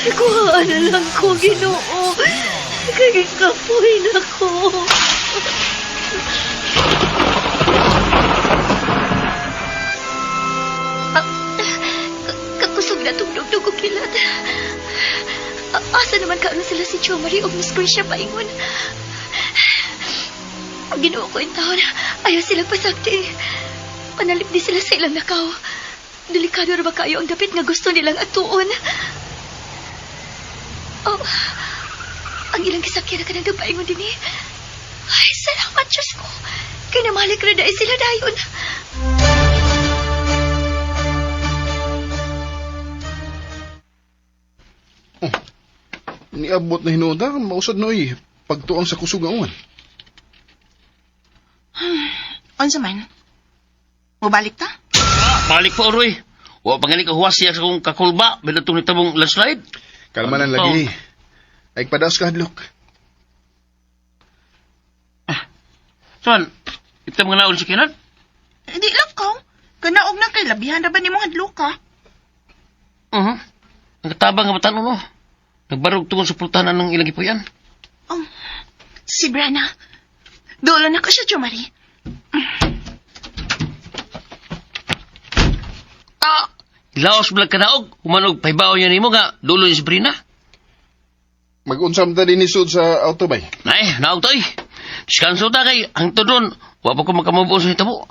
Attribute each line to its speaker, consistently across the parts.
Speaker 1: Kuhaan na lang ko, Ginoo. Kay kapoy na ko. Ah, kakusog na tugdog og kilat. Asa naman karon sila si Cho Marie o Miss Gracia paingon? Ginoo ko in taon, ayaw silang pasakti. Panalip di sila sa ilang nakaw. Delikado ra ba kayo ang dapit nga gusto nilang atuon? Oh, ang ilang gisakyan na kanang paingon din eh. Ay, salamat Diyos ko. Kay namalik ra dahil sila dayon.
Speaker 2: Niabot na hinuda, mausad na oy. Pagtuang sa kusog nga uwan.
Speaker 3: Unsa man? Mubalik ta?
Speaker 4: Balik pa, Oroy. Wa pa gani ka huwas siya sa kong kakulba. Binatong ni tabong landslide.
Speaker 2: Kalma lang lagi. Ay padaos ka hadlok.
Speaker 4: Saan? Ito mga naon si Kinan?
Speaker 3: Di lang ko. Kanaog na kay labihan ra ba nimo hadlok ka?
Speaker 4: Uh-huh. Ang katabang nga batan no. Nagbarog tungod sa pultahan ng ilang gipuyan.
Speaker 3: Oh, si Brana. Dulo na ko siya, Jo Marie.
Speaker 4: Ah! Laos blag kanaog. Humanog pahibaw niya nimo nga dulo ni si Brina.
Speaker 2: Mag-unsam ta din isud sa auto bay.
Speaker 4: Nay, naog to eh. Diskanso ta kay ang tudon. Wa pa ko makamove on sa hitabo.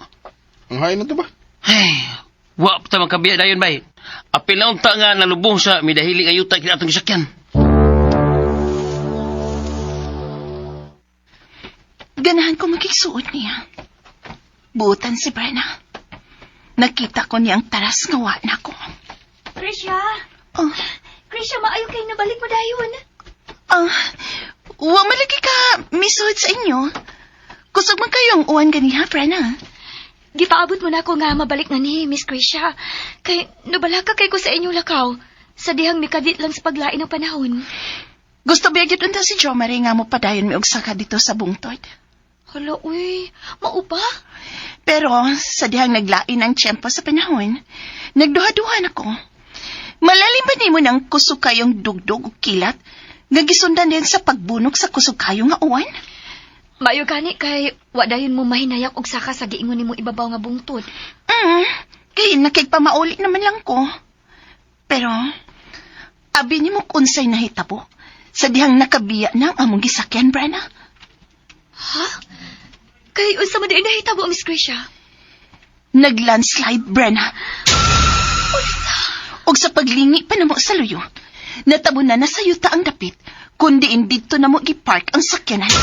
Speaker 2: Ang hain na to ba?
Speaker 4: Ay, wa pa ta makabiya dayon bay. Apil na unta nga nalubong sa midahili nga yuta kini atong gisakyan.
Speaker 3: Ganahan ko makigsuot niya. Buutan si Brana. Nakita ko niya ang taras nga wa na ko.
Speaker 1: Krisha!
Speaker 3: Oh,
Speaker 1: Krisha, maayo kay nabalik mo dayon.
Speaker 3: ah, wa malagi ka misuot sa inyo. Kusog man kayo ang uwan ganiha, Brana.
Speaker 1: Gipaabot mo na ako nga mabalik na ni Miss Krisha. Kay nabala ka kay ko sa inyong lakaw. Sa dihang mikadit lang sa paglain ng panahon.
Speaker 3: Gusto biya gyud unta si Jo Marie nga mo padayon mi og saka dito sa bungtod.
Speaker 1: Hala, uy, mao ba?
Speaker 3: Pero sa dihang naglain ang tiyempo sa panahon, nagduha-duha na ko. Malalim ba nimo ng kusog kayong dugdog o kilat nga gisundan din sa pagbunok sa kusog kayo nga uwan?
Speaker 1: Maayo gani kay wa dayon mo mahinayak og saka sa giingon nimo ibabaw nga bungtod.
Speaker 3: Kay nakigpamauli naman lang ko. Pero, abi nimo kunsay nahitabo sa dihang nakabiya na ang among gisakyan, Brana.
Speaker 1: Ha? Kay unsa man di nahitabo, Miss Krisha?
Speaker 3: Naglandslide, Brenna. Og sa paglingi pa namo sa luyo, natabo na nasa yuta ang dapit, kundi dito na mo gipark ang sakyanan.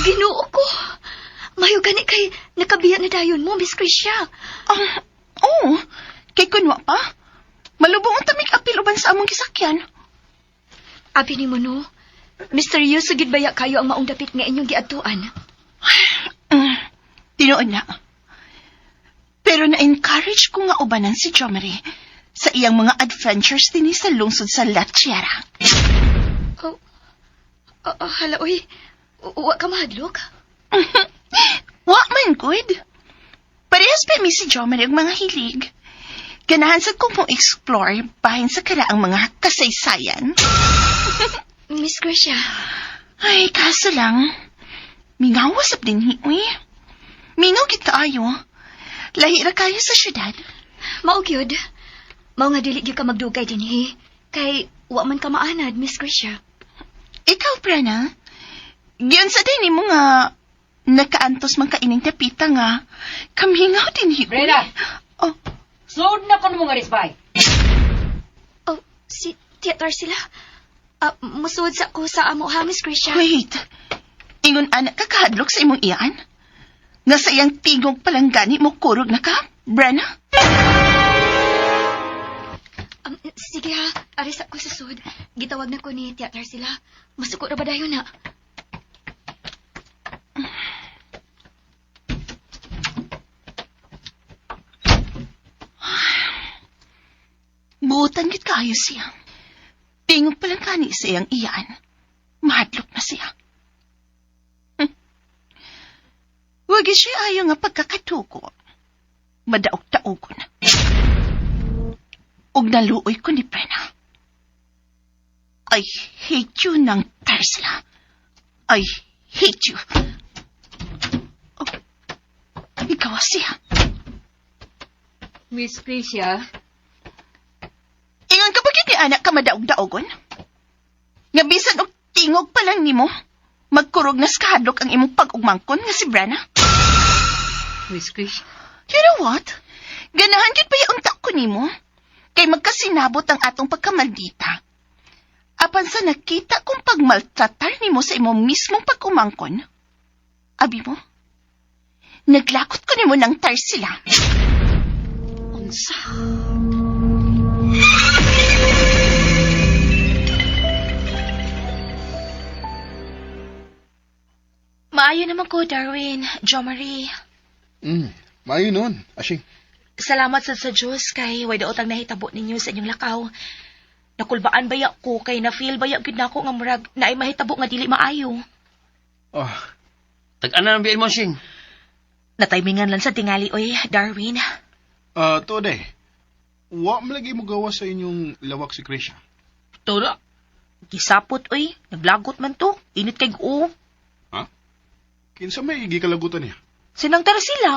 Speaker 1: Ginoo ko. Mayo gani kay nakabiya na dayon mo, Miss Krisha.
Speaker 3: Ah, oo, kay kunwa pa. Malubong ang tamig apil uban sa among gisakyan.
Speaker 1: Abi nimo no. Misteryoso gid baya kayo ang maong dapit nga inyong giadtuan.
Speaker 3: Tinuod na. Pero na-encourage ko nga ubanan si Jo Marie sa iyang mga adventures dinhi sa lungsod sa La Tierra.
Speaker 1: Oh, oh, hala, uy. Wa ka mahadlok?
Speaker 3: Wa man good. Parehas pa mi si Jo Marie og mga hilig. Ganahan sa kong mo explore bahin sa karaang mga kasaysayan.
Speaker 1: Miss Gracia,
Speaker 3: Ay, kaso lang, mingaw usap din hi, uy. Mingaw kita ayo. Lahi ra kayo sa syudad.
Speaker 1: mao gyud. Mao nga dili gyud ka magdugay dinhi. Kay wa man ka maanad, Miss Gracia.
Speaker 3: Ikaw, Prana, giyon sa din mo nga nakaantos man kaining tapita nga kamingaw din hi, uy.
Speaker 5: Brenda!
Speaker 3: Oh,
Speaker 5: Suod na ko mga risbay.
Speaker 1: Oh, si Tia Tarsila. Ah, musuod sa ko sa amo ha, Miss Gracia.
Speaker 3: wait. Ingon anak ka kahadlok sa imong iyaan? Nga sa iyang tingog palanggani mo kurog na ka, Brenna?
Speaker 1: Sige ha, aris ako sa sud. Gitawag na ko ni Tia Tarsila. Masuko ra ba dayon na?
Speaker 3: Buutan gid kaayo siya. Tingog pa lang kani sa iyang iyaan. Mahadlok na siya. Wag siya ayaw nga pagkakatuko. Madaog-taogon. Ug naluoy ko ni Prena. I hate you ng Tarsila. I hate you. Oh, ikaw siya.
Speaker 5: Miss Tricia,
Speaker 3: Ingon ka ba gyud ni anak ka madaog-daogon? Nga bisan og tingog pa lang nimo, magkurog na sa kahadlok ang imong pag-ugmangkon nga si Brana.
Speaker 5: Miss Tricia,
Speaker 3: You know what? Ganahan gyud pa unta ko nimo. Kay magkasinabot ang atong pagkamaldita. Apan sa nakita kong pagmaltratar nimo sa imong mismong pag-umangkon, abi mo, naglakot ko nimo ng tarsila.
Speaker 5: unsa?
Speaker 1: Maayo naman ko, Darwin, Jo Marie.
Speaker 2: Maayo noon, Ashing.
Speaker 6: Salamat sad sa Diyos kay way daot ang nahitabo ninyo sa inyong lakaw. Nakulbaan baya ko kay na-feel baya gyud nako nga murag naay mahitabo nga dili maayo.
Speaker 2: Ah,
Speaker 4: Tag-ana ng biyan mo, Ashing.
Speaker 6: Nataymingan lang sa tingali oy, Darwin.
Speaker 2: To day. Wa man lagi mo gawa sa inyong lawak si Krisha.
Speaker 4: Ito na.
Speaker 6: Gisapot oy, naglagot man to. Init kay o.
Speaker 2: Ha? Kinsa may gikalagutan niya?
Speaker 6: Sinang tara sila.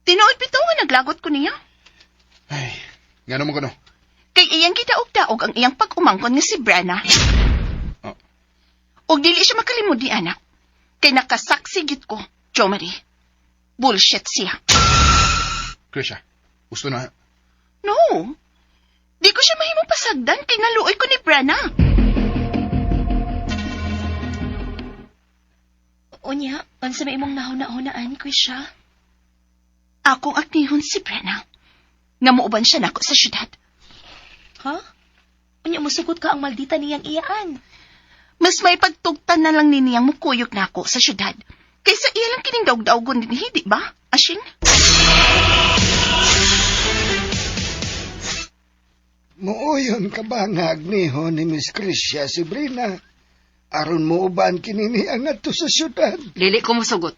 Speaker 3: Tinuod bitaw nga naglagot ko niya.
Speaker 2: Ay, nga naman ko no.
Speaker 3: Kay iyang gidaog-daog ang iyang pag-umangkon nga si Brana.
Speaker 2: Oh.
Speaker 3: Og dili siya makalimod ni anak. Kay nakasaksi gid ko, Jo Marie. Bullshit siya.
Speaker 2: Krisha, gusto na.
Speaker 3: No. Di ko siya mahimong pasagdan kay naluoy ko ni Brana.
Speaker 6: Unya, unsa may imong nahuna-hunaan, Krisha?
Speaker 3: Akong aknihon si Brana. Nga muuban siya nako sa syudad.
Speaker 6: Ha? Unya musugot ka ang maldita niyang iyaan.
Speaker 3: Mas may pagtugtan na lang ni niyang mukuyog nako sa syudad. Kaysa iya lang kining daog-daogon din, di ba? Ashing?
Speaker 7: Muuyon ka ba nga agniho ni Miss Tricia si Brina? Aron mo uban kinini ang adto sa syudad.
Speaker 5: Dili ko mosugot.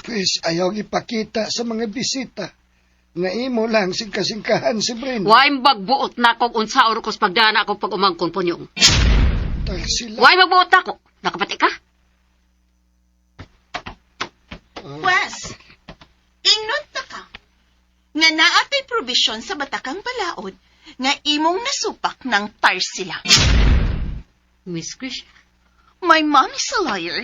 Speaker 7: Pwes ayaw ipakita sa mga bisita nga imo lang singkasingkahan si Brina.
Speaker 5: Way magbuot na kog unsa or kos pagdana akong pag-umangkon punyong.
Speaker 7: Tal sila.
Speaker 5: Way magbuot na ko. Nakapati ka?
Speaker 3: Pwes, ingon ta ka nga naatay probisyon sa Batakang Balaod nga imong nasupak ng tarsila.
Speaker 5: Miss Tricia,
Speaker 3: My mom is a lawyer.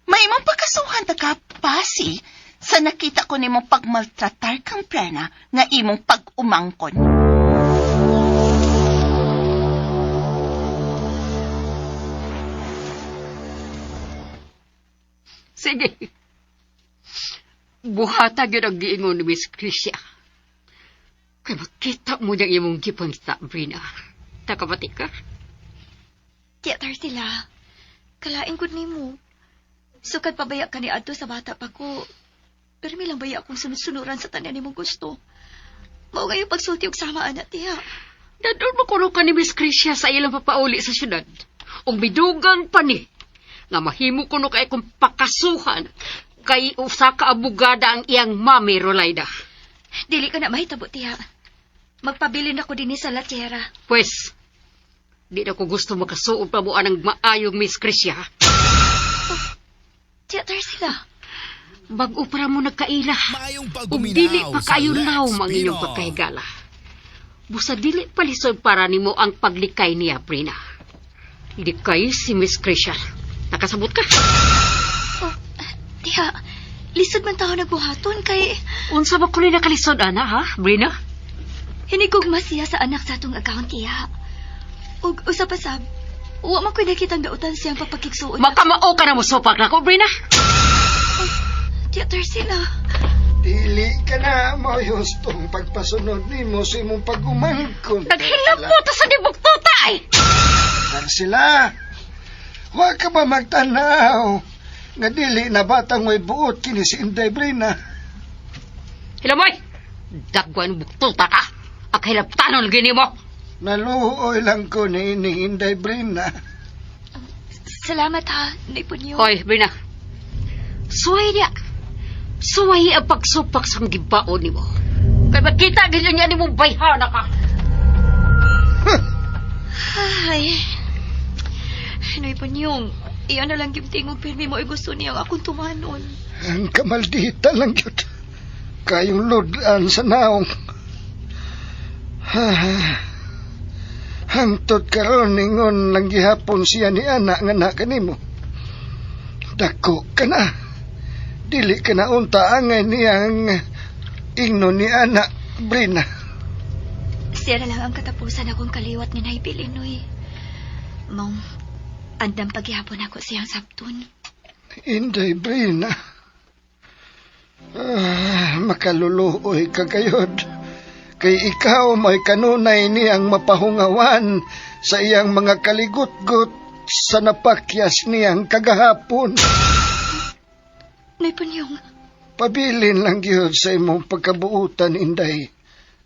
Speaker 3: May imong pagkasuhan ta ka, pasi, sa nakita ko nimong pagmaltratar kang prena nga imong pag-umangkon.
Speaker 5: sige. Buhata gyud ang giingon ni Miss Tricia. Kay makita mo niyang imong gipangita, Brina. Nakapati ka?
Speaker 1: Tiya, Tarsila. Kalain gud nimo. Sukad pabaya ka ni adto sa bata pa ko. Pero may lang baya akong sunod-sunuran sa tanan nimong gusto. Mao ngayon pagsulti og sama ana tiya.
Speaker 5: Dadon mo kuno ka ni Miss Tricia sa ilang papauli sa syudad. Ug midugang pa ni nga mahimo kuno kay kung pakasuhan kay usa ka abogada ang iyang mami Rolaida.
Speaker 1: Dili ka na mahitabo tiya. Magpabilin ako dinhi sa La Tierra.
Speaker 5: Pwes, di na ko gusto makasuod pa mo anang maayong Miss Tricia.
Speaker 1: Tiya, Tarsila.
Speaker 5: Bag-o para mo nagkaila.
Speaker 8: Maayong
Speaker 5: Ug
Speaker 8: pagguminaw
Speaker 5: dili pa
Speaker 8: sa
Speaker 5: kayo
Speaker 8: Lex
Speaker 5: nawm ang inyong
Speaker 8: Pino.
Speaker 5: pagkahigala. Busa dili palisod para nimo ang paglikay niya, Brina. Likay si Miss Tricia. Nakasabot ka?
Speaker 1: Oh, tiya, lisod man tao nagbuhaton kay
Speaker 5: Unsa ba kuloy nakalisod ana ha, Brina?
Speaker 1: hinigugma siya sa anak sa atong account tiya. Ug usa pa sab, wa man ko'y nakitang dautan siyang pagpakigsuon.
Speaker 5: Makamao ka na mo supak nako, Brina.
Speaker 1: Tiya, Tarsila.
Speaker 7: Dili ka na maayos tong pagpasunod nimo sa imong pag-umangkon.
Speaker 5: Naghilap mo ta sa dibuktuta ay.
Speaker 7: Tal sila. Wa ka ba magtanaw? Nga dili na batang may buot kini si Inday Brina.
Speaker 5: Hilamoy. Dagwan buktuta ka. Ak hilaptanon gini mo.
Speaker 7: Naluoy lang ko ni ni Inday Brina.
Speaker 1: Salamat ha, Nipunyo.
Speaker 5: Hoy, Brina. Suway niya. Suwahi ang pagsupak sa gibaon nimo. Kay makita gyud niya nimong bayhana ka.
Speaker 1: Ay. Noy Punyong, iyan na lang yung tingog pirmi mo ay gusto niyang akong tumanon.
Speaker 7: Ang kamaldita lang yun. Kayong ludan sa naong. Ha, hangtod karon ningon lang gihapon siya ni ana nga na kanimo. Dako ka na. Dili ka na unta angay niyang ingno ni ana Brina.
Speaker 1: Siya na lang ang katapusan akong kaliwat ni Nay Bilinoy. Mong, andam paghihapon ako siyang sabton.
Speaker 7: Inday Brina. Ah, makaluluoy ka gayod. Kay ikaw may kanunay niyang mapahungawan sa iyang mga kaligutgut sa napakyas niyang kagahapon.
Speaker 1: Nay Punyong,
Speaker 7: Pabilin lang gyud sa imong pagkabuutan, Inday.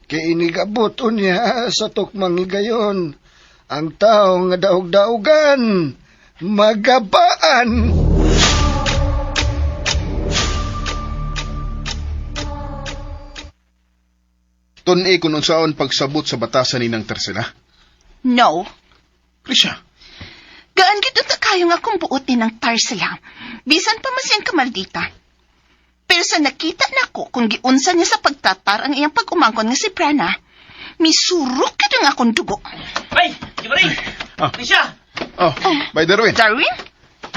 Speaker 7: Kay inigabot unya sa tukmang higayon. Ang tao nga daog-daogan, magabaan.
Speaker 2: Tun-i kung unsaon pagsabot sa batasan ni ng Tarsila.
Speaker 3: No.
Speaker 2: Krisha,
Speaker 3: Gaan gid unta kayo nga akong buot ni ng Tarsila. Bisan pa man siyang kamaldita. Pero sa nakita nako kung giunsa niya sa pagtatar ang iyang pag-umangkon nga si Prana, misurok gid ang akong dugo.
Speaker 4: Bay, di ba rin?
Speaker 2: Ah.
Speaker 4: Krisha,
Speaker 2: Oh, by the way.
Speaker 3: Darwin?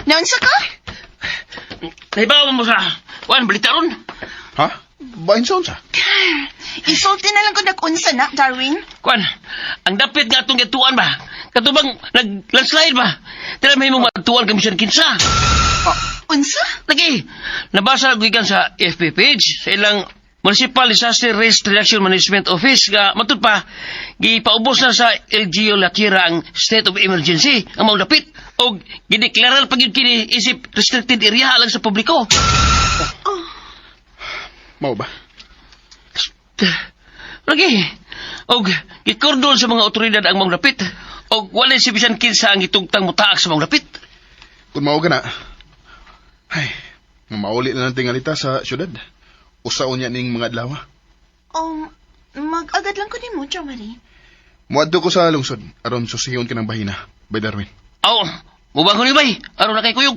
Speaker 3: Naunsa ka?
Speaker 4: nahibaw mo sa kuan balita ron.
Speaker 2: Ha? Bain sa unsa?
Speaker 3: Isulti na lang ko nag-unsa na, Darwin.
Speaker 4: Kuan, ang dapit nga atong gituan ba? Katubang nag-landslide ba? Tira may mong matuan kami siya kinsa.
Speaker 3: Unsa?
Speaker 4: Lagi, nabasa ko gikan sa FB page sa ilang Municipal Disaster Risk Reduction Management Office nga matud pa gipaubos na sa LGU La Tierra ang state of emergency ang mao dapit og gideklarar pa gyud kini isip restricted area alang sa publiko.
Speaker 2: Mao ba?
Speaker 4: Lagi. Og gikordon sa mga otoridad ang maong dapit og walay si bisan kinsa ang gitugtang motaak sa maong dapit.
Speaker 2: Kung mao ka na. Ay, mauli na lang tingalita sa syudad. Usaon niya ning mga adlaw.
Speaker 3: Mag-agad lang ko nimo, Jo Marie.
Speaker 2: Muadto ko sa lungsod aron susiyon ka ng bahina. By Darwin.
Speaker 4: Aw, mubangon ni bay, aron na kay kuyog.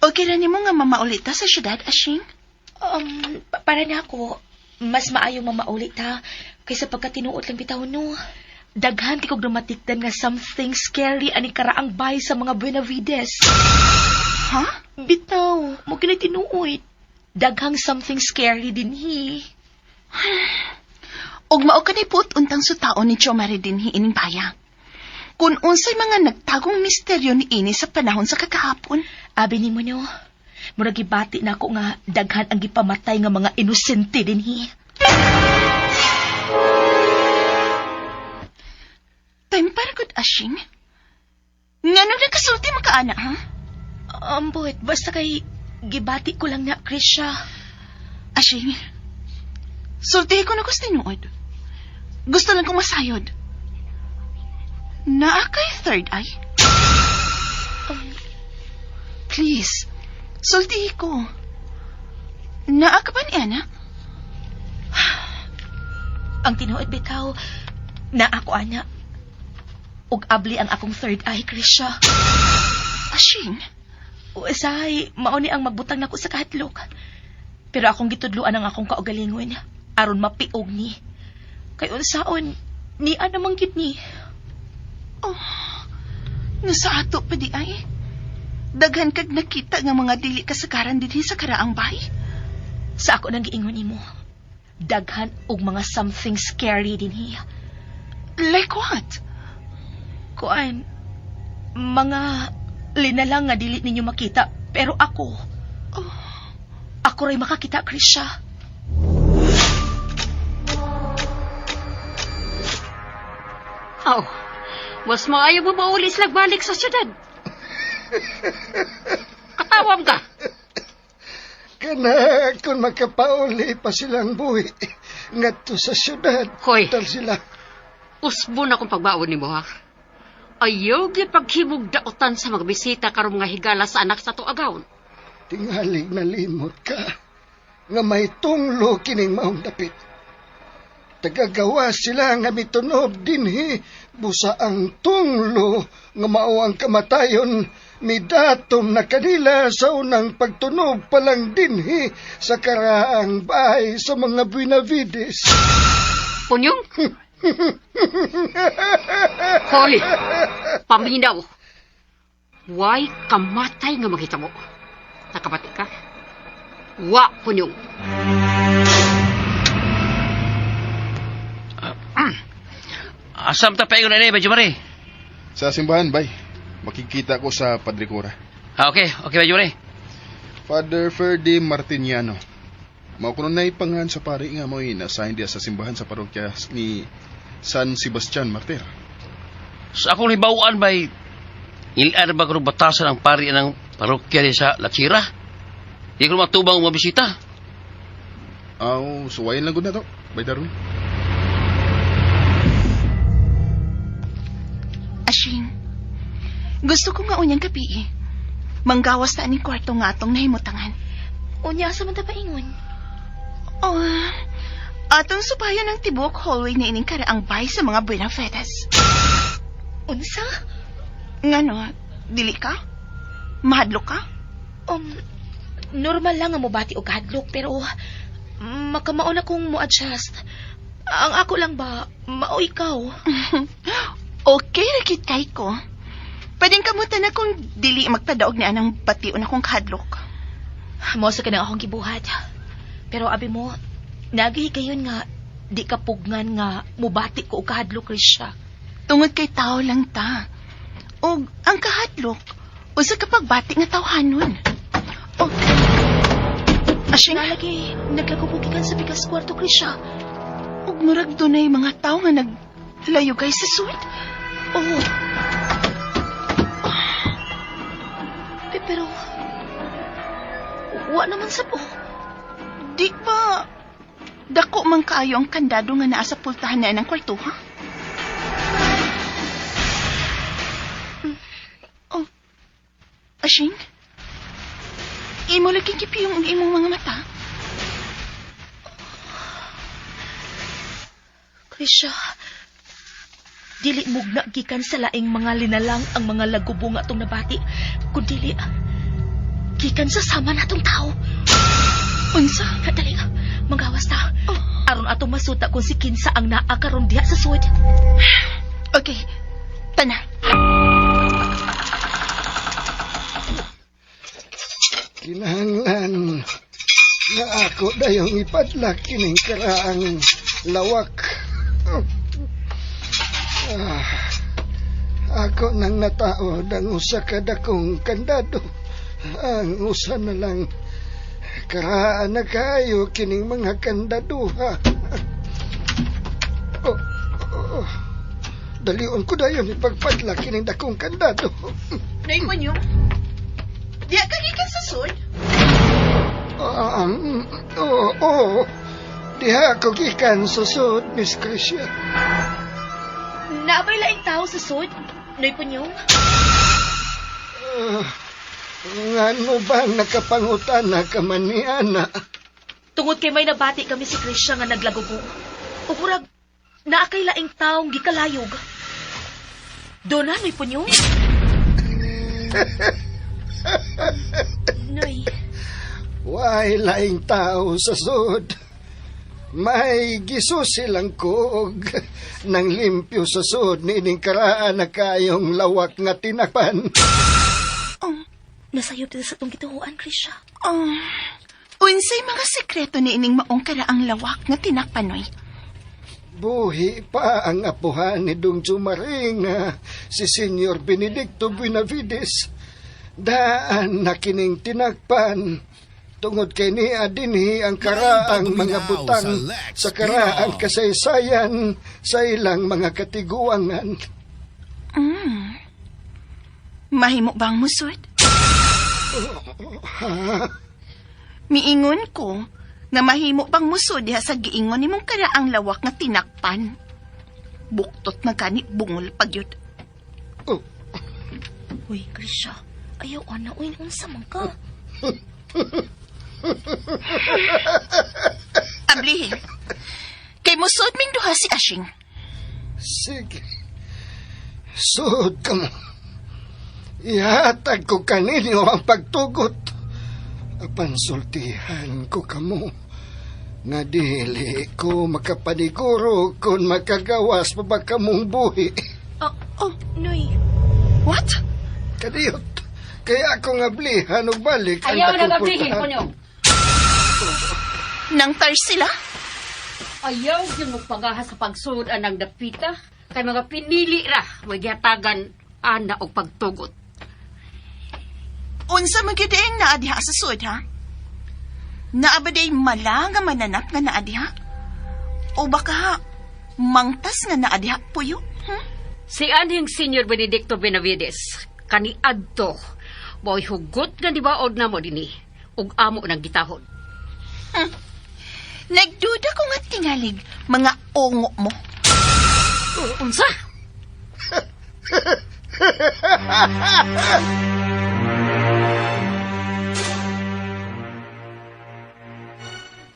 Speaker 3: Okay ra nimo nga mamaulita sa syudad, Ashing?
Speaker 6: Para na ako, mas maayo mamaulit ha, kaysa pagkatinuot lang bitaw no. Daghan ti kog namatikdan nga something scary ani karaang bay sa mga Buenavides.
Speaker 3: Ha?
Speaker 6: Bitaw, mo kini tinuod. Daghang something scary din hi.
Speaker 3: Og mao kanay puot untang sutaon ni Jo Marie dinhi ining baya. Kung unsay mga nagtagong misteryo ni ini sa panahon sa kakahapon.
Speaker 6: Abi nimo no, murag gibati na ako nga daghan ang gipamatay nga mga inosente dinhi.
Speaker 3: Time para good, Ashing. Ngano nakasulti makaana, ha?
Speaker 6: Ambot, basta kay gibati ko lang na Krisha.
Speaker 3: Ashing, sulti ko na ko sa tinuod. Gusto lang kong masayod. Naa kay third eye? Please, sulti ko. Naa ka ba ni Ana?
Speaker 6: Ang tinuod bitaw, na ako ana. Ug abli ang akong third eye, Krisha.
Speaker 3: Ashing,
Speaker 6: Usay, mao ni ang magbutang nako sa kahadlok. Pero akong gitudloan ang akong kaugalingon aron mapiog ni. Kay unsaon, ni ana man gid ni.
Speaker 3: Oh, nasa ato pa di ay. Daghan kag nakita nga mga dili kasagaran dinhi sa karaang bay.
Speaker 6: Sa ako nang giingon nimo. Daghan og mga something scary dinhi.
Speaker 3: Like what?
Speaker 6: Kuan, mga linalang nga dili ninyo makita, pero ako,
Speaker 3: Oh,
Speaker 6: ako ray makakita, Krisha.
Speaker 5: Aw, mas maayo mo mauli sila balik sa syudad. Katawam ka.
Speaker 7: Kana kung makapauli pa silang buhi ngadto sa syudad.
Speaker 5: Hoy.
Speaker 7: Tal sila.
Speaker 5: Usbo na kong pagbaon nimo ha. Ayaw gyud paghimog daotan sa mga bisita karong mga higala sa anak sa tuagawon.
Speaker 7: Tingalig nalimot ka nga may tunglo kining maong dapit. Tagagawa sila nga mitunob dinhi busa ang tunglo nga mao ang kamatayon midatom na kanila sa unang pagtunob pa lang dinhi sa karaang bahay sa mga Buenavides.
Speaker 5: Punyong? Hoy! Paminaw! Why kamatay nga makita mo? Nakabati ka? Wa, Punyong.
Speaker 4: Asam ta paingon na ni, Badyo Mare?
Speaker 2: Sa simbahan, bay. Makikita ko sa Padre Cura.
Speaker 4: Ah, okay, okay, Badyo Mare.
Speaker 2: Father Ferdy Martiniano. Mao kuno nay pangan sa pari nga mo'y nasign diya sa simbahan sa parokya ni San Sebastian Martir.
Speaker 4: Sa akong hibawaan bay, ilan ba kuno batasan ang pari ng parokya ni sa Lachira? Di ko matubang mga bisita.
Speaker 2: Aw, suwayin lang gud na to. Bay Darwin.
Speaker 3: Ashing, gusto ko nga unyang gabi eh. Manggawas ta aning kwarto nga atong nahimutangan.
Speaker 6: Unya, asa man ta paingon?
Speaker 3: Oh, atong supayan ang tibuok hallway na ining karaang bay sa mga Buenafedes.
Speaker 6: Unsa?
Speaker 3: Ngano, dili ka? Mahadlok ka?
Speaker 6: Normal lang nga mobati og hadlok pero makamao na kong mo-adjust. Ang ako lang ba, mao ikaw.
Speaker 3: Okay ra gid kay ko. Pwedeng kamutan na kung dili magpadaog ni anang bation akong kahadlok.
Speaker 6: Mo sa kanang akong gibuhat. Pero abi mo, nagihigayon nga di ka pugnan nga mobati ko og kahadlok Krisha.
Speaker 3: Tungod kay tao lang ta. Og ang kahadlok, usa ka pagbati nga tawhanon. Og Ashing,
Speaker 6: Nalagi, naglagubugikan sa bigas kwarto Krisha.
Speaker 3: og murag dunay mga tao nga naglayugay sa sud.
Speaker 6: Oo. Pero wa naman sa po.
Speaker 3: Di ba dako man kaayo ang kandado nga naa sa pultahan na ng kwarto, ha? Oh, Ashing? Imo lagi gipiyong ang imong mga mata.
Speaker 6: Krisha, dili mugna gikan sa laing mga linalang ang mga lagubo nga atong nabati, kundili gikan sa sama natong tao.
Speaker 3: Unsa?
Speaker 6: Dali, manggawas ta.
Speaker 3: Oh.
Speaker 6: Aron atong masuta kung si kinsa ang naa karon diha sa sud.
Speaker 3: Okay, tana.
Speaker 7: Kinahanglan nga ako dayong ipadlak kining karaang lawak. Ah, ako nang nataod ang usa ka dakong kandado. Ang usa na lang karaan na kayo kining mga kandaduha. Oh, oh, oh. Dalion ko dayon ipagpadlak kining dakong kandado.
Speaker 3: Nay Punyong, diya ka gikan sa sud?
Speaker 7: Oo, oo. Diha ako gikan susod, Miss Tricia.
Speaker 6: Naabay laing tao sa sud, Noy Punyong.
Speaker 7: Ah, ngano bang nakapangutana ka man ni Ana?
Speaker 6: Tungod kay may nabati kami si Krisha nga naglagubo. Ug murag naa kay laing taong gikalayog. Dona, Noy Punyong. Noy,
Speaker 7: Way laing tao sa sud. May giso silang kuog nang limpyo sa sud niining karaan na kayong lawak nga tinakpan.
Speaker 3: Oh,
Speaker 6: nasayop dito sa itong gituhuan, Krisha.
Speaker 3: oh. Unsay mga sekreto ni ining maong karaang lawak nga tinakpanoy?
Speaker 7: Buhi pa ang apuhan ni Dong Jumaring, si Senyor Benedicto Buenavides. Daan na kining tinakpan. Tungod kay niya dinhi ang karaang mga butang sa karaang kasaysayan sa ilang mga katiguangan.
Speaker 3: Mahimo bang musod? Miingon ko nga mahimo bang musod diha sa giingon nimong karaang lawak nga tinakpan. Buktot na gani bungol pagyud.
Speaker 7: Oh.
Speaker 6: Uy, Krisha, ayaw ana, uy, unsa man ka?
Speaker 3: Ablihin. Kay musod ming duha si Ashing.
Speaker 7: Sige. Suod ka mo. Ihatag ko kaninyo ang pagtugot. Apan sultihan ko kamo. Nga dili ko makapaniguro kung makagawas pa ba kamong buhi.
Speaker 6: Oh, oh, Noy.
Speaker 3: What?
Speaker 7: Kadiyot. Kaya akong ablihan og balik ang
Speaker 5: Ayaw na
Speaker 7: dakong
Speaker 5: gablihin,
Speaker 7: pultahan.
Speaker 5: Punyong.
Speaker 3: Nang tar sila?
Speaker 5: Ayaw yun mo pagaha sa pagsuod anang dapita. Kay mga pinili ra, magyatagan ana og pagtugot.
Speaker 3: Unsa man gyud ang naa diha sa sud, ha? Naa ba day mala nga mananap nga naa diha? O baka mangtas nga naa diha puyo? Hmm?
Speaker 5: Si anhing Senior Benedicto Benavides, kaniadto, mo'y hugot nga nibaod na mo dinhi, ug amo ng gitahod.
Speaker 3: Nagduda ko nga tingalig mga ongo mo.
Speaker 5: Unsa?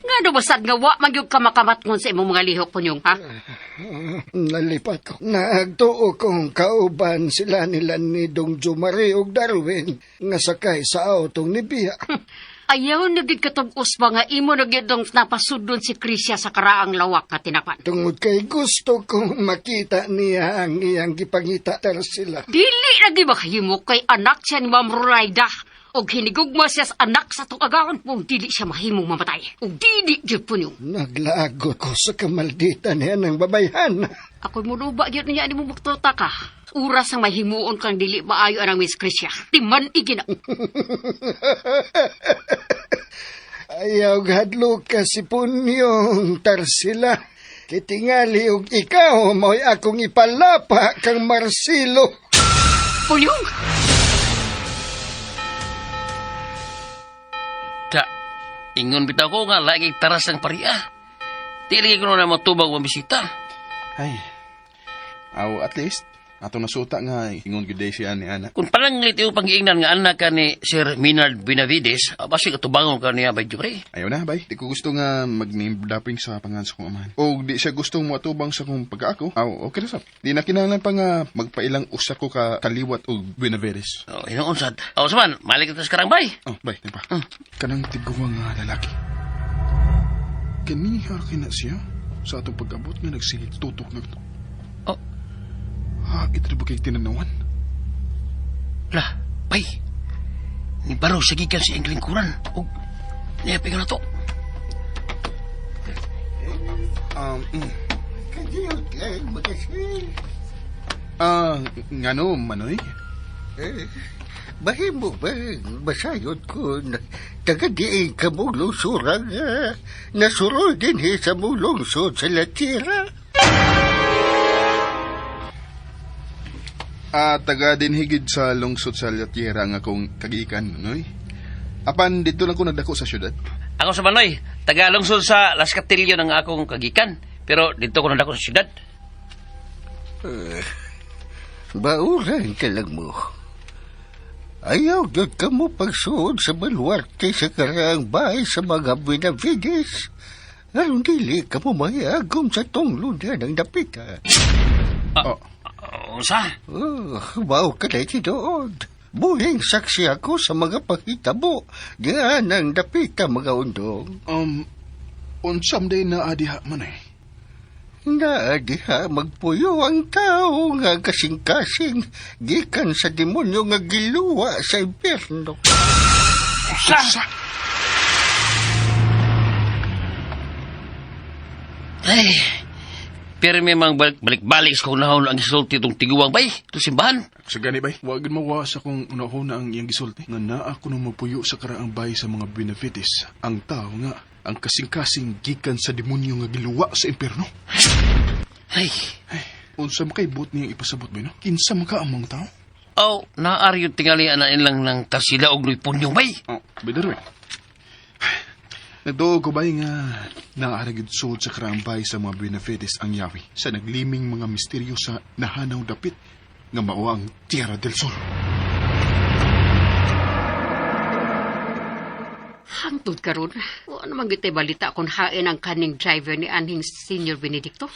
Speaker 5: Ngano basad nga wa man gyud ka makamatngon sa imong mga lihok Punyong, ha?
Speaker 7: Nalipat ko. Nagtuo kong kauban sila nila ni Dong Jumari ug Darwin nga sakay sa autong ni Bia.
Speaker 5: Ayaw na gyud katug-os ba nga imo na gyud ang napasudlon si Krisya sa karaang lawak nga tinapan.
Speaker 7: Tungod kay gusto kong makita niya ang iyang gipangita tar sila.
Speaker 5: Dili lagi makahimo kay anak siya ni Ma'am Roraida. Og hinigugma siya sa anak sa itong agahon. Kung dili siya mahimong mamatay. Og dili gyud Punyong.
Speaker 7: Naglagot ko sa kamaldita niya ng babayhan.
Speaker 5: Ako'y muluba gyud niya ni mo buktuta ka. Oras ang mahimuon kang dili maayo anang Miss Krisya. Timan igina.
Speaker 7: Ayaw gadlo ka si Punyong Tarsila. Kitingali og ikaw mo'y akong ipalapa kang Marcelo.
Speaker 5: Punyong!
Speaker 4: Ta, ingon bitaw ko nga lagi taras ang paria. Dili ko na matubag ang bisita.
Speaker 2: Ay. Aw, at least, ato nasuta nga ingon gyud day siya ni ana.
Speaker 4: Kung pananglit yung pag-iingnan nga anak ka ni Sir Minard Benavides, basig atubangon ka niya by Jure.
Speaker 2: Ayaw na, bay. Di ko gusto nga mag-name dropping sa pangan sa kong amahan. O di siya gustong moatubang sa kong pagkaako. Aw, okay na sab. Di na kinahanglan pa nga magpailang usa ko ka kaliwat og Benavides.
Speaker 4: Oh, hinuon sad. Oh, saman, malik ta sa karang bay.
Speaker 2: Oh, bay, di pa. Kanang tiguang nga lalaki. Kaniha kina siya sa atong pag-abot nga nagsigig tutok na to.
Speaker 4: Oh.
Speaker 2: Ha, ito ba kay tinanawan?
Speaker 4: La, bay. Ni baro sa gikan sa iyang lingkuran. Og niya na to.
Speaker 7: Kadiyot lang, magasil.
Speaker 2: Ngano, Manoy?
Speaker 8: Eh, bahimo ba, basayot ko, taga diin ka mong lusurang, nasurol din hi sa mong lungsod sa Latira.
Speaker 2: Taga din higid sa lungsod sa Latiera nga akong kagikan, Manoy. Apan dito lang ko nagdako sa syudad.
Speaker 4: Ako sa Manoy, taga lungsod sa Las Castillo ng akong kagikan. Pero dito ko nagdako sa syudad.
Speaker 8: Bauran ka lang mo. Ayaw gyud ka mo pagsuod sa baluarte sa karaang bahay sa mga Benavides. Aron dili ka mo mahiagom sa tunglunan ng dapita.
Speaker 2: Oh.
Speaker 4: Oh, sa?
Speaker 8: Oh, mao ka na doon. Buhing saksi ako sa mga pahitabo. Diyan ang dapita mga undong.
Speaker 2: Unsam day na adiha, Manoy.
Speaker 8: Na diha magpuyo ang tao nga kasing-kasing gikan sa demonyo nga giluwa sa impyerno.
Speaker 4: Sa? Ay, pero may mga balik-balik sa kunahon ang gisulti itong tiguang bay, itong simbahan.
Speaker 2: Sa gani bay, wag mawa sa kung unahon na ang iyang gisulti. Nga naa ko nung mapuyo sa karaang bay sa mga Benavides, ang tao nga, ang kasing-kasing gikan sa demonyo nga giluwa sa impyerno.
Speaker 4: Ay,
Speaker 2: Ay, unsa man kay buot niyang ipasabot bay no? Kinsa man ka ang mga tao?
Speaker 4: oh, naari yung tingali na ilang ng tarsila og Luy Punyong bay.
Speaker 2: Oh, by the way. Nagduo ko bay nga naara gyud sud sa karaang bay sa mga Benavides ang yawi sa nagliming mga misteryo sa nahanaw dapit. Nga mao ang Tierra del Sol.
Speaker 5: Hangtod karon, wa naman gyud tay balita kung hain ang kaning driver ni anhing Senior Benedicto.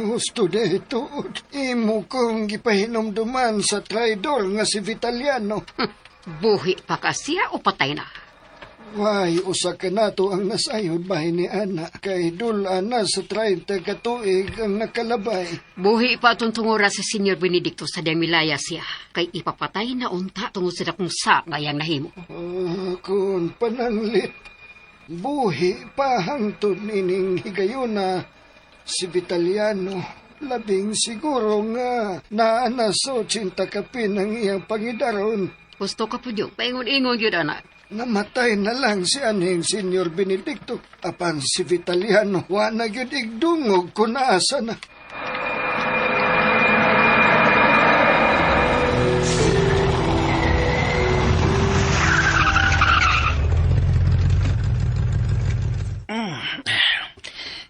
Speaker 7: Husto de tuod. Imo kong gipahinumduman sa traidor nga si Vitaliano.
Speaker 5: Buhi pa ka siya o patay na?
Speaker 7: Way, usa ka nato ang nasayod bahin ni Ana. Kay dul-ana sa 30 ka tuig ang nakalabay.
Speaker 5: Buhi pa atong tungura sa Senior Benedicto sa Demilaya siya. Kay ipapatay na unta tungod sa dakong sa ngayang nahimo.
Speaker 7: Ah, kung pananglit, buhi pa hangtod nining higayuna si Vitaliano. Labing siguro nga naana sa 80 kapin ang iyang pangidaron.
Speaker 5: Gusto ka po yun. Paingon-ingon yun, anak.
Speaker 7: Namatay na lang si anhing Senyor Benedicto. Apan si Vitaliano, wa na gyud igdungog kung naasa na.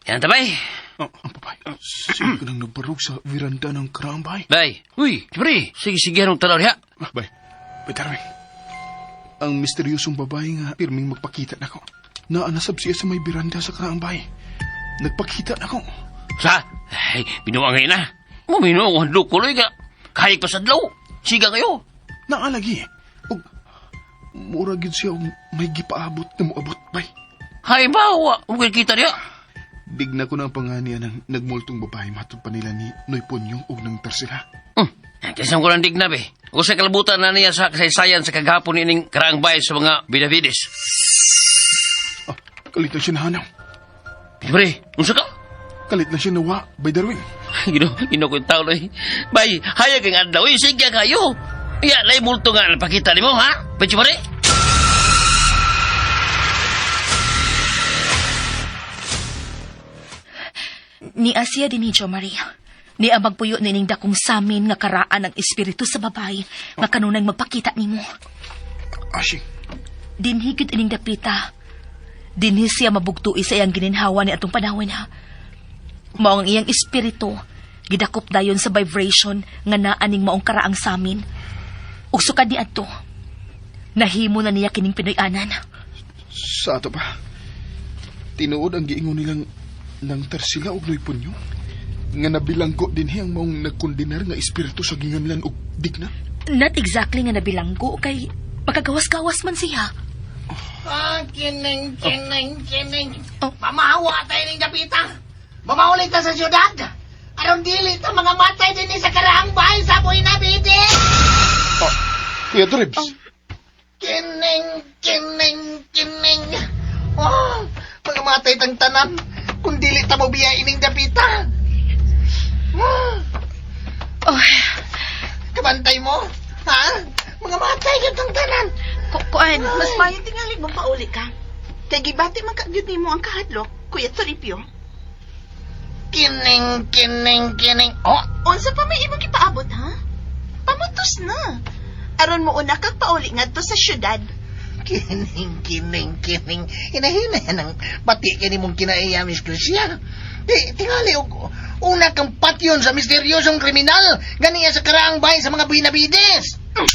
Speaker 4: Yan ta, bay.
Speaker 2: Oh, ang papay. Sige ka nang nagbarog sa veranda ng karaang bahay.
Speaker 4: Bay. Uy, pre. Sige, sige, anong tanaw niya?
Speaker 2: Ah, bay, bay, Darwin. Ang misteryosong babae nga pirming magpakita nako. Naanasab siya sa may veranda sa karaang bahay. Nagpakita nako.
Speaker 4: Sa? Ay, binuang ngayon na. Mumino ang lukuloy ka. Kahit pa sa adlaw. Siga kayo.
Speaker 2: Naalagi. Og mura gid siya og may gipaabot na moabot, bay.
Speaker 4: Hay ba, wa. Mungkin kita niya.
Speaker 2: Digna ko na ang panganiya ng nagmultong babae matod pa nila ni Noy Ponyong og ng Tarsila.
Speaker 4: Kasam ko lang digna, be. Kung sa kalabutan na niya sa kasaysayan sa kagahapon ining karaang bahay sa mga Benavides.
Speaker 2: Ah, kalit na siya nahanaw.
Speaker 4: Pre, unsa ka?
Speaker 2: Kalit na siya nawa, by Darwin.
Speaker 4: Gino, gino ko yung tao, eh. Bay, hayag ang adlaw, eh. Sige kayo. Ya, lay multo nga napakita nimo, ha? Pecho pare?
Speaker 6: Ni Asia din ni Jo Maria. Ni ang magpuyo nining dakong samin nga karaan ang espiritu sa babae nga kanunay magpakita nimo.
Speaker 2: Ashing,
Speaker 6: Dinhi gyud ining dapita. Dinhi siya mabugtui sa iyang gininhawa ni atong panahon ha. Mao ang iyang espiritu gidakop dayon sa vibration nga naa ning maong karaang samin. Ug sukad ni adto. Nahimo na niya kining Pinoy-anan.
Speaker 2: sa ato pa. Tinuod ang giingon nilang nang Tarsila og Noy Punyong. Nga nabilanggo dinhi ang maong nagkondenar nga espiritu sa ginganlan og digna.
Speaker 6: Not exactly nga nabilanggo kay makagawas-gawas man siya.
Speaker 9: Ah, kining, kining, kining.
Speaker 6: Oh.
Speaker 9: Mamahawa tayo ng dapita. Mamaulit ta sa syudad. Aron dili ta mga matay din sa karaang bahay sa Buenavite.
Speaker 2: Kuya Toribs,
Speaker 9: Kining, kining, kining. Oh, mga matay tang tanan. Kung dili ta mo biya ining dapita. Ah,
Speaker 1: Oh,
Speaker 9: kabantay mo? Ha? Mga matay gyud tang tanan.
Speaker 1: kuan,
Speaker 3: Mas mayo tingali mo pauli ka. Kay gibati man ka gyud nimo ang kahadlok, Kuya Toribio.
Speaker 9: Kining, kining, kining. Oh,
Speaker 3: Unsa pa may imong gipaabot ha? Pamutos na. Aron mo una kag pauli ngadto sa syudad.
Speaker 9: Kining, kining, kining. Hinahina yan ang bati kini mong kinaiya, Miss Crucia. Di, tingali, og, una kang patyon sa misteryosong kriminal. Ganiya sa karaang bahay sa mga Buenavides. Ah,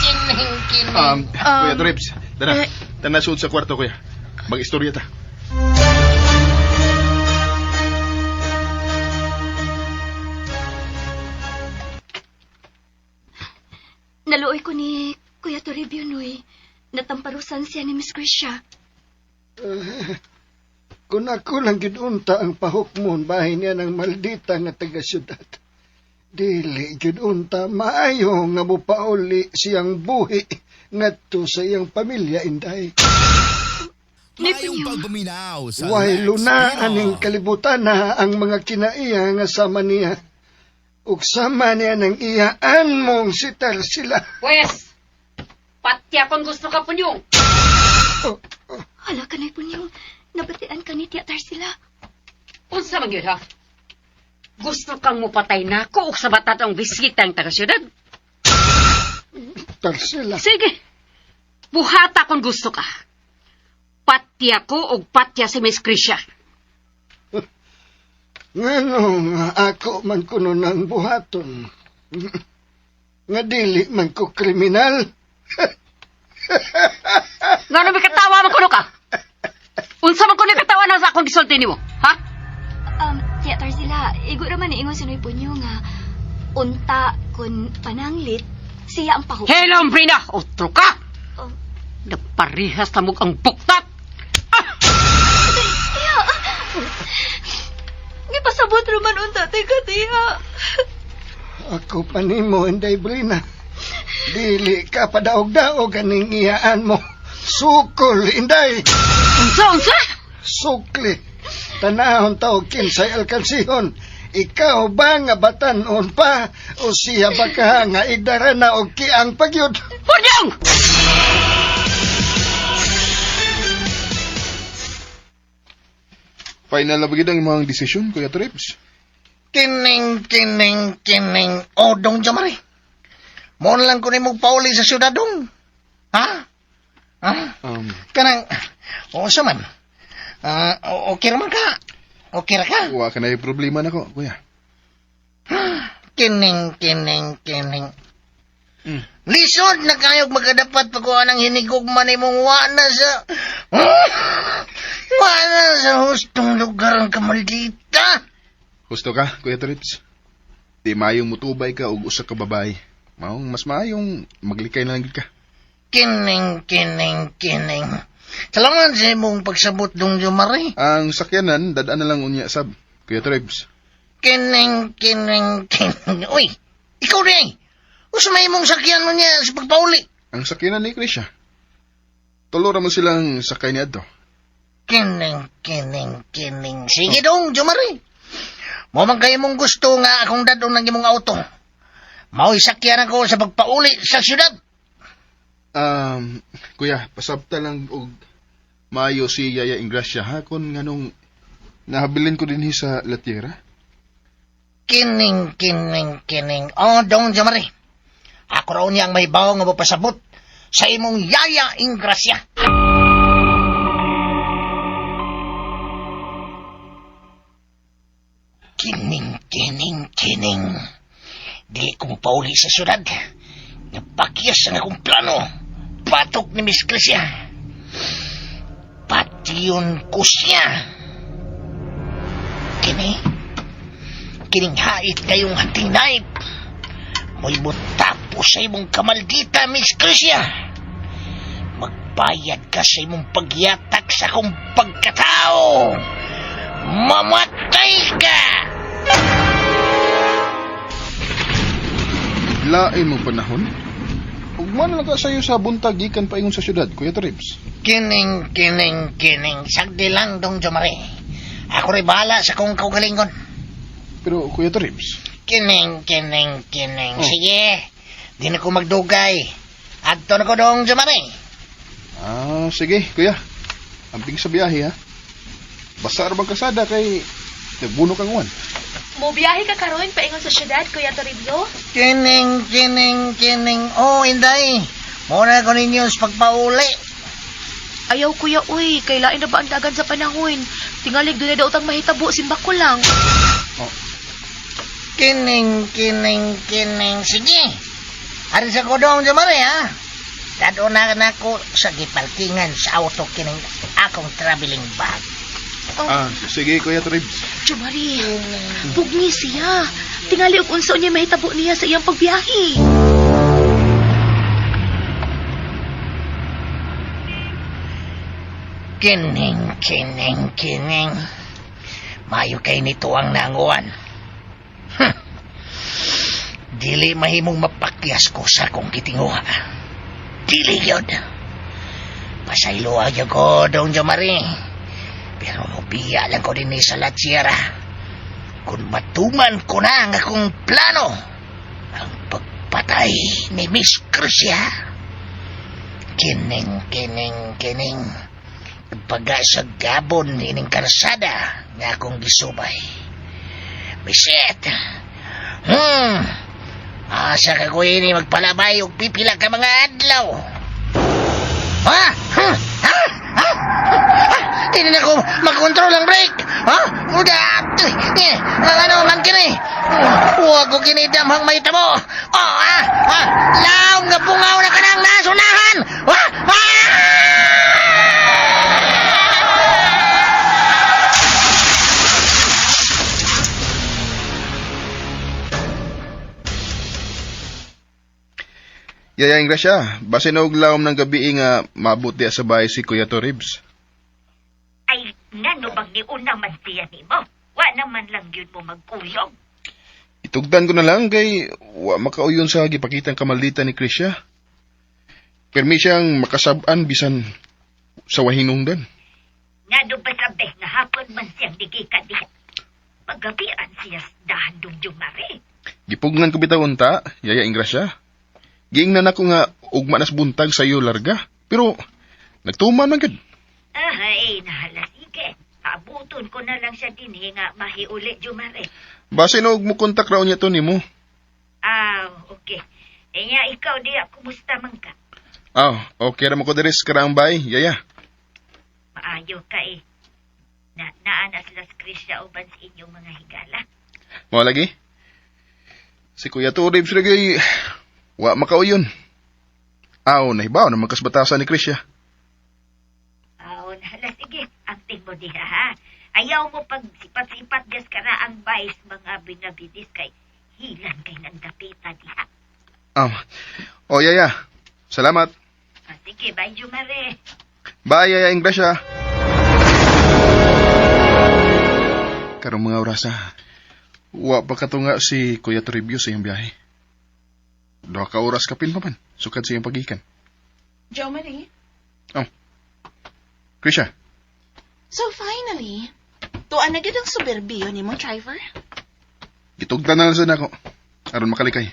Speaker 9: kining, kining.
Speaker 2: Kuya Toribs, tara, tara suod sa kwarto, kuya. Mag-istorya ta.
Speaker 1: Naluoy ko ni Kuya Toribio Noy. Natamparusan siya ni Miss Gracia.
Speaker 7: Kung ako lang gyud unta ang pahukmon bahin niya ng maldita nga taga-syudad. Dili gyud unta maayo nga mopauli siyang buhi ngadto sa iyang pamilya inday.
Speaker 1: Noy
Speaker 10: Maayong
Speaker 1: Punyong,
Speaker 10: pagpaminaw sa
Speaker 7: Way
Speaker 10: Lex
Speaker 7: luna
Speaker 10: Pino.
Speaker 7: aning kalibutan na ang mga kinaiya nga sama niya. Ug sama niya ng iyaan mong si Tarsila.
Speaker 5: Pwes, patya kung gusto ka, Punyong.
Speaker 1: hala ka Noy Punyong. Nabatian ka ni Tia Tarsila.
Speaker 5: Unsa man yun, ha? Gusto kang mupatay na ko og sa batatong bisita ang taga-syudad?
Speaker 7: Tarsila.
Speaker 5: Sige. Buhata kung gusto ka. Patya ko og patya si Miss Krisha.
Speaker 7: Ngano nga ako man kuno ng buhaton. Nga dili man ko kriminal.
Speaker 5: Ngano may katawa man kuno ka? Unsa man kuno katawa na sa akong gisulti nimo? Ha?
Speaker 1: Tiya Tarsila, igo raman niingon si Noy Punyo nga unta kun pananglit siya ang pahugas.
Speaker 5: Hello, Brina! Otro ka!
Speaker 1: Oh.
Speaker 5: Nagparihas na mo ang buktat!
Speaker 1: Tiya! Gipasabot raman unta ti ka, tiya.
Speaker 7: Ako pa nimo, Inday Brina. Dili ka padaog-daog aning iyaan mo. Sukol, Inday!
Speaker 5: Unsa, unsa?
Speaker 7: Sukli. Tanahon ta og kinsay alkansihon. Ikaw ba nga batanon pa o siya ba ka nga idara na og kiang pagyud?
Speaker 5: Punyong!
Speaker 2: Final na ba gid ang imong desisyon, Kuya Trips?
Speaker 9: Kining, kining, kining. O, dong Jomari. Mo na lang ko nimo pauli sa syudad dong. Ha? Ha? Kanang, o sa man. Ah, okay ra man ka. Okay ra ka.
Speaker 2: Wa ka na yung problema nako, Kuya.
Speaker 9: Kining, kining, kining. Lisod na kayog magkadapat pagkuha ng hinigugma nimong wa na sa... Wa na sa hustong lugar ang kamaldita.
Speaker 2: Husto ka, Kuya Trips. Di maayong mutubay ka og usa ka babae. Maong mas maayong maglikay na lang gid ka.
Speaker 9: Kining, kining, kining. Salamat sa imong pagsabot dong Jomari.
Speaker 2: Ang sakyanan, dadaan na lang unya sab, Kuya Trips.
Speaker 9: Kining, kining, kining. Uy, ikaw rin. Usa may imong sakyan mo niya sa pagpauli.
Speaker 2: Ang sakyanan ni Krisha. Tulo ra man silang sakay ni adto.
Speaker 9: Kining, kining, kining. Sige dong, Jomari. Mo man kayo mong gusto nga akong dadong ng imong auto. Mao'y sakyan ako sa pagpauli sa syudad.
Speaker 2: Kuya, pasabta lang og maayo si Yaya Ingracia ha kon nganong nahabilin ko dinhi sa La Tierra.
Speaker 9: Kining, kining, kining. Oh, dong, Jomari. Ako raw niya ang may bawo nga mapasabot sa imong Yaya Ingracia. Kining, kining, kining. Dili ko pauli sa syudad. Napakyas ang akong plano. Patok ni Miss Clesia. Patiyon ko siya. Kini, kining hait kayong hatinayp. Mo'y mutapo sa imong kamaldita, Miss Clesia. Magbayad ka sa imong pagyatak sa akong pagkatao. Mamatay ka!
Speaker 2: Lain mo panahon. Ug man lang ka sayo sa buntag gikan paingon sa syudad, Kuya Trips.
Speaker 9: Kining, kining, kining. Sagdi lang, Dong Jomari. Ako rin bahala sa kong kaugalingon.
Speaker 2: Pero Kuya Trips,
Speaker 9: Kining, kining, kining.
Speaker 2: Oh.
Speaker 9: Sige, di na ko magdugay. Adto na ko, Dong Jomari.
Speaker 2: Ah, sige, kuya. Amping sa biyahe, ha? Basta ra bang kasada kay nagbuno kang uwan.
Speaker 6: Mobiyahe ka karon paingon sa syudad, Kuya Toribio?
Speaker 9: Kining, kining, kining. Oh, Inday. Muna ko ninyo sa pagpauli.
Speaker 6: Ayaw kuya, uy, kay lain na ba ang dagan sa panahon? Tingalig doon na daw tang mahitabo, simbak ko lang.
Speaker 9: Kining, kining, kining. Sige. Ari sa ko, Dong Jomari, ha? Dado na nako sa giparkingan sa auto kining akong traveling bag.
Speaker 2: Ah, sige, Kuya Trips.
Speaker 6: Jumari, bugni siya. Tingali og unsa niya mahitabo niya sa iyang pagbiyahe.
Speaker 9: Kining, kining, kining. Mayo kay nito ang nanguan. Dili mahimong mapakyas ko sa akong kitinguha. Dili yun. Pasaylo agyo ko, Dong Jomari. Pero mubiya lang ko din sa La Sierra. Kung matuman ko na ang akong plano, ang pagpatay ni Miss Crucia. Kining, kining, kining. Baga sa gabon ining karsada nga akong gisubay. Bisit! Asa ka ko ini magpalabay og pipila ka mga adlaw. Ha? Ha? Ha? Ha? Ha? Di na ko makontrol ang brake. Ha? Uda, eh, ang ano man kini? Huwag ko kinidamhang may tamo. Oh, ah, ah, laom nga bungaw na kanang nasunahan. Ah, ah!
Speaker 2: Yaya Ingrasya, basin og lawom ng gabi nga maabot diya sa bahay si Kuya Toribs.
Speaker 5: Ay, ngano bang niuna man siya nimo? Wa naman lang yun mo magkuyog.
Speaker 2: Itugdan ko na lang kay wa makauyon sa gipakitang kamaldita ni Krisya. Permi siyang makasab-an bisan sa wahinungdan.
Speaker 5: Ngano ba sabi nga hapon man siyang digikan diha? Paggabian siya sa dahan dungyong mare.
Speaker 2: Gipugnan ko bitaw unta, Yaya Ingrasya. Giingnan ako nga ugma nas buntag sa iyo larga. Pero nagtuman man gud.
Speaker 5: Ay, nahala sige. Abuton ko na lang siya dinhi nga mahiuli jumare.
Speaker 2: Basin og mo kontak raw niya to nimo.
Speaker 5: Ah, okay. Enya ikaw diya kumusta man ka?
Speaker 2: Ah, okay ra mo ko diri sa karaang bay, Yaya.
Speaker 5: Maayo ka eh. Na naa na sila sa Krisya uban sa inyong mga higala.
Speaker 2: Mao lagi. Si Kuya Toribs lagi wa makauyon. Aw, nahibaw na magkasbatasan ni Krisya.
Speaker 5: Aw, nahala sige. Amping mo diha ha. Ayaw mo pag sipat-sipat gas karaang bays mga binabidis kay hilan kay nandapita diha.
Speaker 2: Ah, oh Yaya. Salamat.
Speaker 5: Ah, sige, bye Jumare.
Speaker 2: Bye, Yaya Ingrasya. Karong mga orasa, wa pa katunga si Kuya Toribio sa iyang biyahe. Duha ka oras kapin pa man, sukad sa iyang pagikan.
Speaker 3: Jo Marie?
Speaker 2: Oh. Krisha,
Speaker 3: So finally, tuan na gid ang suberbiyo ni mo, driver.
Speaker 2: gitugtan na lang sa nako aron makalikay.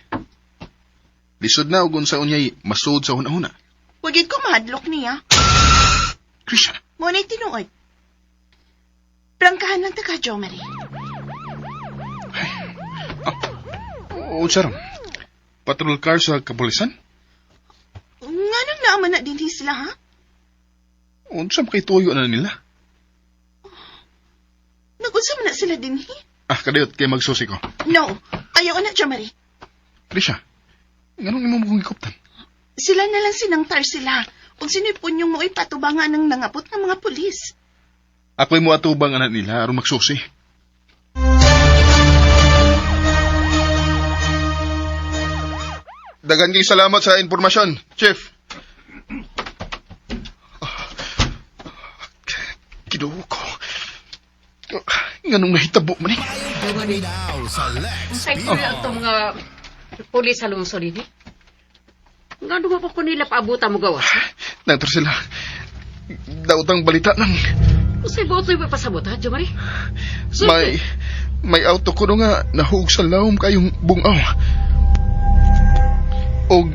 Speaker 2: Lisod na og unsa unyay masuod sa hunahuna.
Speaker 3: Wagid ko mahadlok niya.
Speaker 2: Krisha,
Speaker 3: Mo na'y tinuod. Prangkahan lang ta ka, Jo Marie.
Speaker 2: unsa ron? Patrol car sa kapulisan?
Speaker 3: Nganong naaman na dinhi sila, ha?
Speaker 2: Unsa man kay tuyo na nila?
Speaker 3: Nag-unsa man na sila dinhi?
Speaker 2: Ah, kadayot kay magsusi ko.
Speaker 3: No, ayaw na, Jo Marie.
Speaker 2: Krisha, nganong imo mo kong gikuptan?
Speaker 3: Sila na lang sinangtar sila. Ug sinipon yung mo'y patubangan ng nangapot ng mga pulis.
Speaker 2: Ako'y moatubang anak nila aron magsusi. Daghan kay salamat sa impormasyon, Chief. Kinuho ko. Nganong nahitabo man eh.
Speaker 5: Unsay oh. Itong mga pulis sa lungsod ini? Nga pa ko nila paabutan mo gawas?
Speaker 2: Nangtor sila. Daotang balita ng
Speaker 5: Unsay buot mo pasabot ha, Jomari?
Speaker 2: may auto ko nga nahug sa lawom kayong bungaw. Og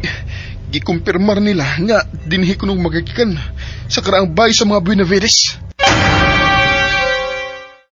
Speaker 2: gikumpirmar nila nga dinhi ko nung magagikan sa karaang bay sa mga Buenavides.